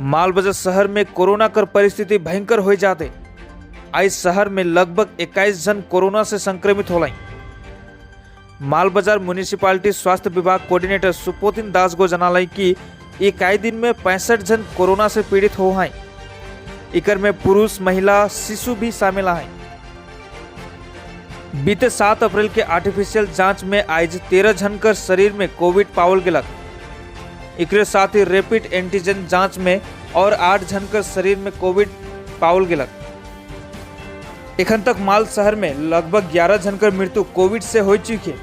मालबाजार शहर में कोरोना कर परिस्थिति भयंकर हो जाते। आज शहर में लगभग 21 जन कोरोना से संक्रमित हो। मालबाजार म्युनिसिपालिटी स्वास्थ्य विभाग कोऑर्डिनेटर सुपोतिन दास गो जनालय कि 21 दिन में 65 जन कोरोना से पीड़ित हो हैं। इकर में पुरुष, महिला, शिशु भी शामिल हैं। बीते 7 अप्रैल के आर्टिफिशियल जांच में आज 13 जन कर शरीर में कोविड पावल गेलक। एकरे साथ ही रैपिड एंटीजन जांच में और 8 जन कर शरीर में कोविड पावल गेलक। एखन तक माल शहर में लगभग 11 जन कर मृत्यु कोविड से हो चुकी है।